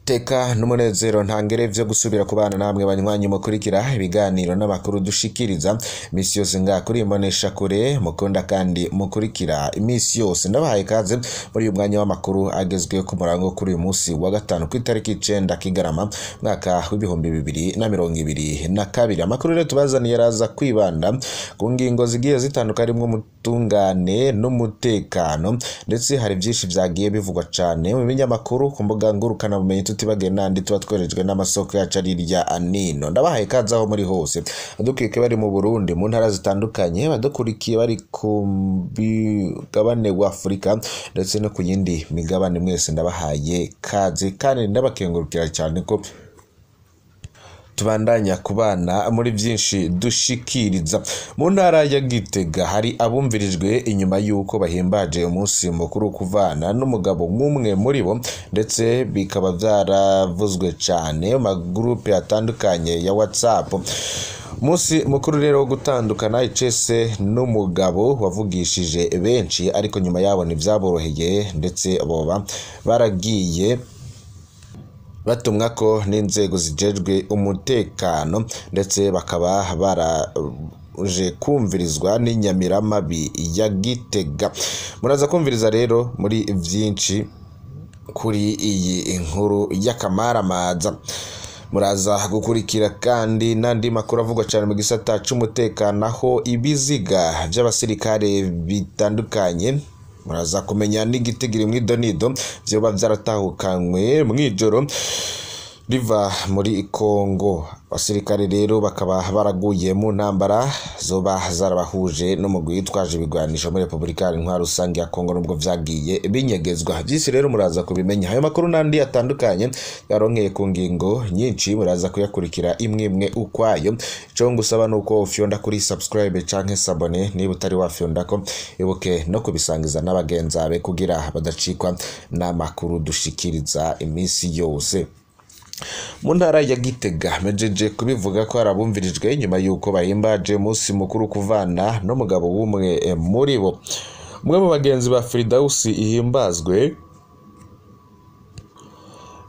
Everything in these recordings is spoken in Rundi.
Teka n'umunezero ntangere vyo gusubira kubana namwe banywanyi mukurikira ibiganiro n'amakuru dushikiriza imisi yose nga kuri imbonesha kure mukunda kandi mukurikira imisi yose. Ndabahaye kaze muri uyu mwanya w'amakuru agezweho ku murango kuri uyu munsi wa gatanu ku itariki 9 Kigarama mwaka w'2022. Amakuru rero tubazaniye araza kwibanda ku ngingo zigiye zitandukanye harimwo umutungane n'umutekano, ndetse hari byinshi vyagiye bivugwa cane mu binyamakuru ku mbuga ngurukana bumenyi tutibagiye nandi tuba twerejwe n'amasoko yacu ari irya anino. Ndabahaye kaze aho muri hose, badukurikiye bari mu Burundi mu ntara zitandukanye, badukurikiye bari ku migabane wa Afurika ndetse no ku yindi migabane, mwese ndabahaye kaze kandi ndabakengurukira cyane ko tubandanya kubana muri byinshi dushikiriza. Mu ntara ya Gitega hari abumvirijwe inyuma y'uko bahimbaje umunsi mukuru kuvana n'umugabo nk'umwe muri bo, ndetse bikaba byaravuzwe cyane mu magrupe atandukanye ya WhatsApp. Umunsi mukuru rero wo gutandukana icese n'umugabo wavugishije benshi, ariko nyuma yabo ntivyaboroheye ndetse boba baragiye batumwa ko n'inzego zijejwe umutekano, ndetse bakaba baraje kumvirizwa n'inyamiramabi ya Gitega. Muraza kumviriza rero muri vyinshi kuri iyi inkuru y'akamaramaza. Muraza gukurikira kandi n'andi makuru avugwa cyane mu gisata c'umutekano, aho ibiziga vy'abasirikare bitandukanye muraza kumenya n'igitigiri mw'idonido vyoba vyaratahukanywe mw'ijoro riva muri Kongo. Abasirikare rero bakaba baraguye mu ntambara zoba zarabahuje n'umugwi witwaje ibigwanisho muri Repubulika Iharanira Rusange ya Kongo, nubwo vyagiye binyegezwa. Vyinshi rero muraza kubimenya. Ayo makuru n'andi atandukanye yaronkeye ku ngingo nyinshi muraza kuyakurikira imwe imwe ukwayo. Ico ngusaba nuko ufyonda kuri subscribe canke s'abonner niba utari wafyondako, ibuke no kubisangiza n'abagenzi kugira badacikwa n'amakuru dushikiriza imisi yose. Mu ntara ya Gitega mejeje kubivuga ko harabumvirijwe nyuma y'uko bahimbaje umunsi mukuru kuvana n'umugabo w'umwe muri bo. Umwe mu bagenzi ba Firidausi ihimbazwe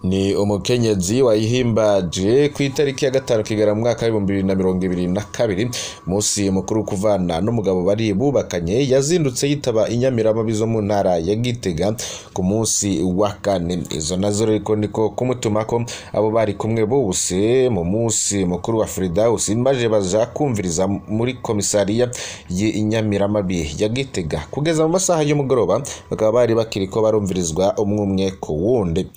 ni umukenyezi wayihimbaje ku itariki ya 5 Kigarama mu mwaka w'2022, umunsi mukuru kuvana n'umugabo bari bubakanye. Yazindutse yitaba inyamiramabi zo mu ntara ya Gitega ku munsi wa kane. Izo nazo rero niko kumutumako abo bari kumwe bose mu munsi mukuru wa Firidausi, maze baja kumviriza muri komisariya y'inyamiramabi ya Gitega. Kugeza mu masaha y'umugoroba bakaba bari bakiriko barumvirizwa umwe umwe ku wundi.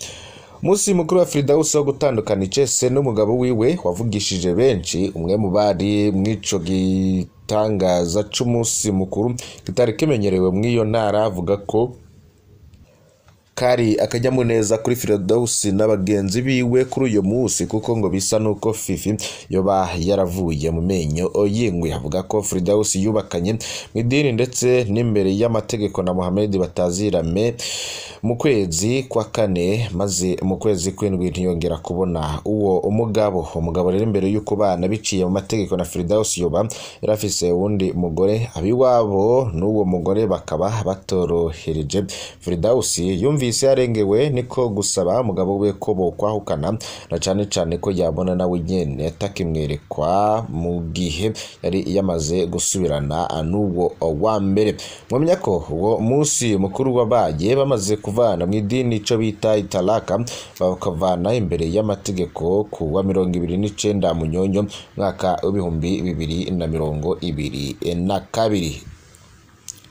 Musi mukuru wa Firidausi wo gutandukana icese n'umugabo wiwe wavugishije benshi, umwe mu bari mwico gitangaza c'umunsi mukuru kitari kimenyerewe mw'iyo ntara, avuga ko kari akanyamuneza kuri Firidausi n'abagenzi biwe kuri uyo munsi, kuko ngo bisa nuko Fifi yoba yaravuye mu menyo y'ingwe. Avuga ko Firidausi yubakanye mu idini ndetse n'imbere y'amategeko na Mohamed batazirame mu kwezi kwa kane, maze mu kwezi kw'indwi ntiyongera kubona uwo umugabo. Umugabo rero imbere y'uko bana biciye mu mategeko na Firidausi yoba yarafise uwundi mugore, abiwabo n'uwo mugore bakaba batorohereje Firidausi. Yumvise yarengewe niko gusaba umugabo we ko bokwahukana, na cane cane ko yabona nawe nyene atakimwerekwa mu gihe yari yamaze gusubirana n'uwo wa mbere. Mwamenya ko uwo munsi mukuru wabaye bamaze kuvana mu idini ico bita italaka, bakavana imbere y'amategeko ku wa 29 Munyonyo mwaka w'2022.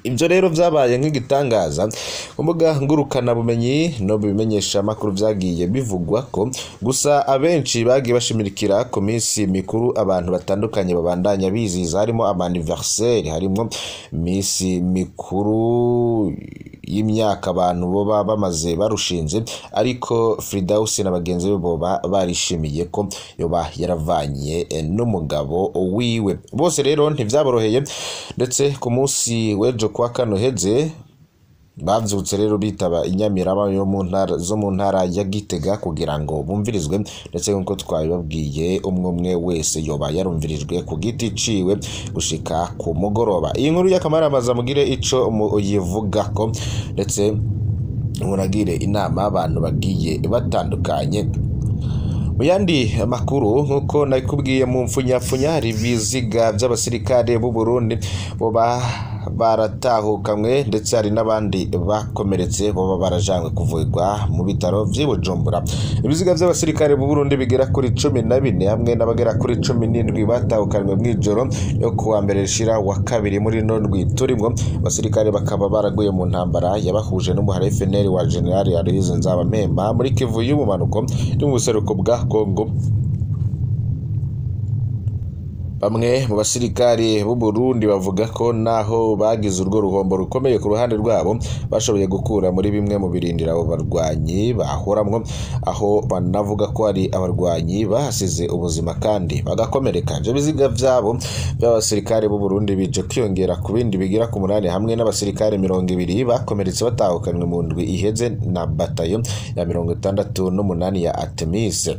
Ibyo rero vyabaye nk'igitangaza ku mbuga ngurukana bumenyi no bimenyesha amakuru vyagiye bivugwa ko gusa abenshi bagiye bashimirikira ku minsi mikuru abantu batandukanye babandanya biziza, harimo anniversaire, harimo minsi mikuru y'imyaka abantu boba bamaze barushinze, ariko Firidausi na bagenzi be boba barishimiye ko yoba yaravanye n'umugabo wiwe. Bose rero ntivyaboroheye, ndetse ku munsi w'ejo kwa kano heze bavyutse rero bitaba inyamirama yo mu ntara zo mu ntara ya Gitega kugira ngo bumvirizwe, ndetse nkuko twabibabwiye umwe umwe wese yoba yarumvirijwe ku giti ciwe gushika ku mugoroba. Iyi nkuru y'akamaramaza mugire ico muyivugako, ndetse Muragire inama abantu bagiye batandukanye. Mu yandi makuru, nk'uko nakubwiye mu mfunyapfunya, hari ibiziga by'abasirikare b'u Burundi boba baratahukamwe, ndetse hari n'abandi bakomeretse boba barajanywe kuvurwa mu bitaro vy'i Bujumbura. Ibiziga by'abasirikare b'u Burundi bigera kuri 14 hamwe n'abagera kuri 17 batahukanywe mw'ijoro yo kuwa mbere rishira wa kabiri muri no ndwi turimwo. Abasirikare bakaba baraguye mu ntambara yabahuje n'umuhari FNL wa General Aloys Nzabamwita muri Kivu y'ubumanuko no mu buseruko bwa Kongo. Bamwe mu basirikare b'u Burundi bavuga ko naho bagize urwo ruhombo rukomeye ku ruhande rwabo, bashoboye gukura muri bimwe mu birindiro abo barwanyi bahoramwo, aho banavuga ko ari abarwanyi bahasize ubuzima kandi bagakomereka. Ivyo biziga vyabo by'abasirikare b'u Burundi bije kwiyongera ku bindi bigera ku 8 hamwe n'abasirikare 20 bakomeretse batahukanywe mu ndwi iheze na batayo ya 68 ya Artemis.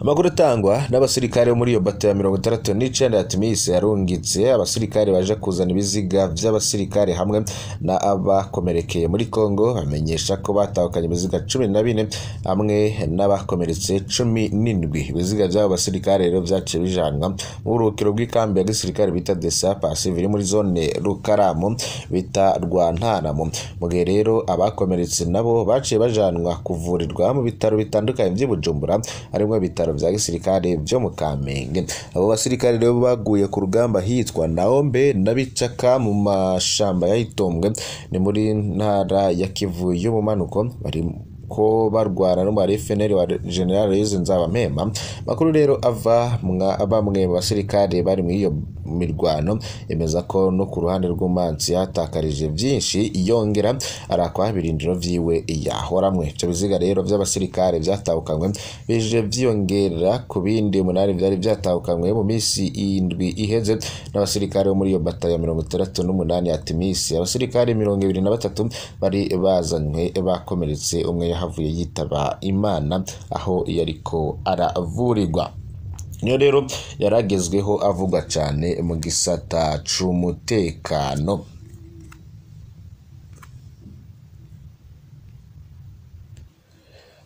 Amakuru atangwa n'abasirikare bo muri iyo bato ya 69 ya Artemis yarungitse abasirikare baje kuzana ibiziga vy'abasirikare hamwe na abakomerekeye muri Kongo, bamenyesha ko batahukanye ibiziga 14 hamwe n'abakomeretse 17. Ibiziga vy'abo basirikare rero vyaciye bijanwa mu buruhukiro bw'ikambi ya gisirikare bita Desa Passive iri muri zone Rukaramu bita Rwantaramo. Mu gihe rero abakomeretse nabo baciye bajanwa kuvurirwa mu bitaro bitandukanye vy'i Bujumbura, harimwo ibitaro vya gisirikare vyo mu Kamenge. Abo basirikare rero baguye ku rugamba hitwa Naombe na Bicaka mu mashamba ya Itombwe, ni muri ntara ya Kivu y'ubumanuko, bari ko barwana n'umubare FNL wa General Aloys Nzabamwita. Makuru rero ava bamwe mu basirikare bari muri iyo mirwano yemeza ko no ku ruhande rw'umansi yatakarije byinshi, yongera arakwa ibirindiro vyiwe yahoramwe. Ivyo biziga rero vy'abasirikare vyatahukanywe bije vyiyongera ku bindi 8 vyari vyatahukanywe mu misi 7 iheze n'abasirikare bo muri iyo batayo ya 68 ya Artemis. Abasirikare 23 bari bazanywe bakomeretse, umwe yahavuye yitaba Imana aho yariko aravurirwa. Niyo rero yaragezweho avugwa cane mu gisata c'umutekano.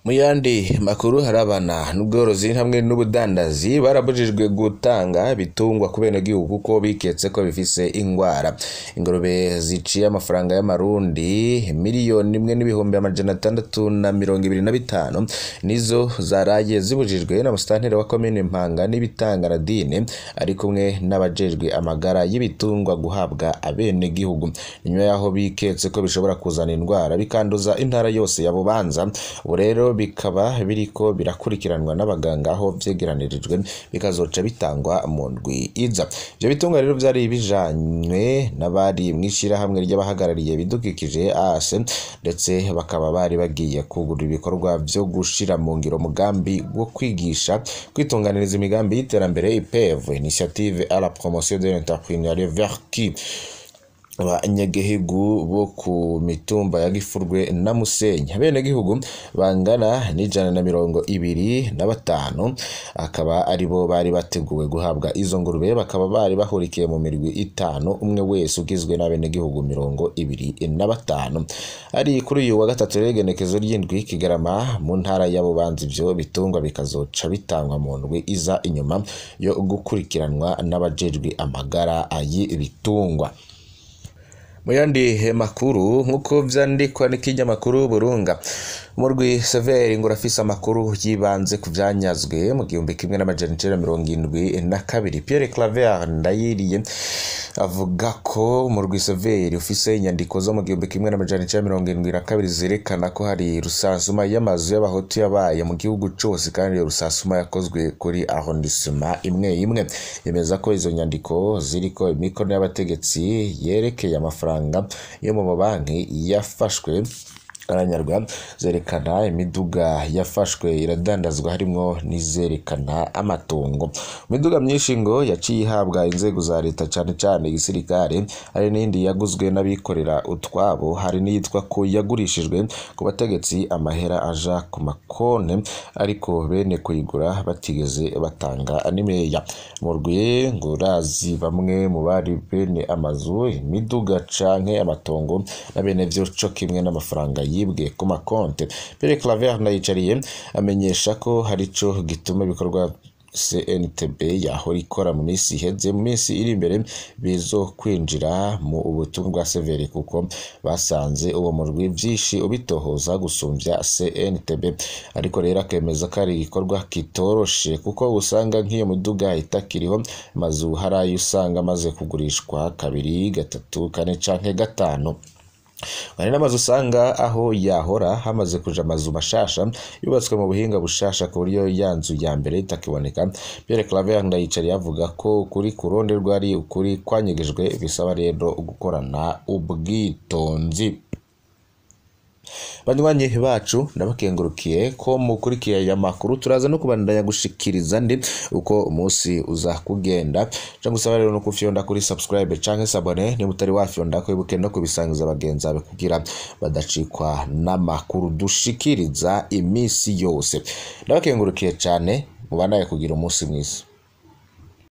Mu yandi makuru, harabana n'ubworozi hamwe n'ubudandazi barabujijwe gutanga ibitungwa ku benegihugu kuko biketse ko bifise ingwara. Ingurube ziciye amafaranga y'amarundi 1,625,000 nizo zaraye zibujijwe na musitanteri wa komine Mpanga n'Ibitanga Nadine ari kumwe n'abajejwe amagara y'ibitungwa guhabwa abenegihugu, nyuma yaho biketse ko bishobora kuzana indwara bikanduza intara yose ya Bubanza. Ubu rero bikaba biriko birakurikiranwa n'abaganga aho vyegeranirijwe bikazoca bitangwa mu ndwi iza. Ivyo bitungwa rero vyari bijanywe n'abari mw'ishirahamwe ry'abahagarariye ibidukikije AS, ndetse bakaba bari bagiye kugura ibikorwa vyo gushira mu ngiro umugambi wo kwigisha kwitunganiriza imigambi y'iterambere IPEV, Initiative à la promotion de l'entrepreneuriat vertu. Abanyagihugu bo ku mitumba ya Gifurwe na Musenyi, abenegihugu bangana n'125 akaba aribo bari bateguwe guhabwa izo ngurube, bakaba bari bahurikiye mu mirwi 5, umwe wese ugizwe n'abenegihugu 25. Ari kuri uyu wa gatatu rero igenekezo ry'indwi Kigarama mu ntara ya Bubanza, ivyo bitungwa bikazoca bitangwa mu ndwi iza inyuma yo gukurikiranwa n'abajejwe amagara y'ibitungwa. Mu yandi makuru, nk'uko vyandikwa n'ikinyamakuru Burunga, umurwi Severi ngo urafise amakuru yibanze ku vyanyazwe mu 1972. Pierre Claver Ndayiriye avuga ko umurwi Severi ufise inyandiko zo mu 1972 zerekana ko hari rusasuma y'amazu y'abahutu yabaye mu gihugu cose, kandi iyo rusasuma yakozwe kuri arrondissement imwe imwe. Yemeza ko izo nyandiko ziriko imikono y'abategetsi yerekeye amafaranga yo mu mabanki yafashwe aranyarwa, zerekana imiduga yafashwe iradandazwa, harimwo n'izerekana amatungo. Imiduga myinshi ngo yaciye ihabwa inzego za leta cane cane igisirikare, hari n'indi yaguzwe n'abikorera utwabo, hari n'iyitwa ko yagurishijwe ku bategetsi amahera aja ku makonte, ariko bene kuyigura batigeze batanga n'imeya. Murwi ngo urazi bamwe mu bari bene amazu, imiduga canke amatongo na bene vyo co kimwe n'amafaranga yibwe ku makonte. Pierre Claver Ndayicariye amenyesha ko hari ico gituma ibikorwa CNTB yahora ikora mu minsi iheze, mu minsi iri imbere bizokwinjira mu ubutumwa bwa Severi, kuko basanze uwo murwi vyinshi ubitohoza gusumvya CNTB. Ariko rero akemeza ko ari igikorwa kitoroshe, kuko usanga nk'iyo miduga itakiriho, amazu hari ayo usanga amaze kugurishwa kabiri, gatatu, kane canke gatanu. Hari n'amazu usanga aho yahora hamaze kuja amazu mashasha yubatswe mu buhinga bushasha, ku buryo ya nzu ya mbere itakiboneka. Pierre Claver Ndayicariye avuga ko ukuri kuronderwa ari ukuri kwanyegejwe, bisaba rero gukorana ubwitonzi. Banywanyi bacu, ndabakengurukiye ko mukurikiye aya makuru. Turaza no kubandanya gushikiriza ndi uko umunsi uza kugenda. Cyangwa usaba rero no kufyonda kuri subscribe canke s'abonner niba utari wafyonda, ko ibuke no kubisangiza bagenzi bawe kugira badacikwa n'amakuru dushikiriza iminsi yose. Ndabakengurukiye cyane, mubandanye kugira umunsi mwiza.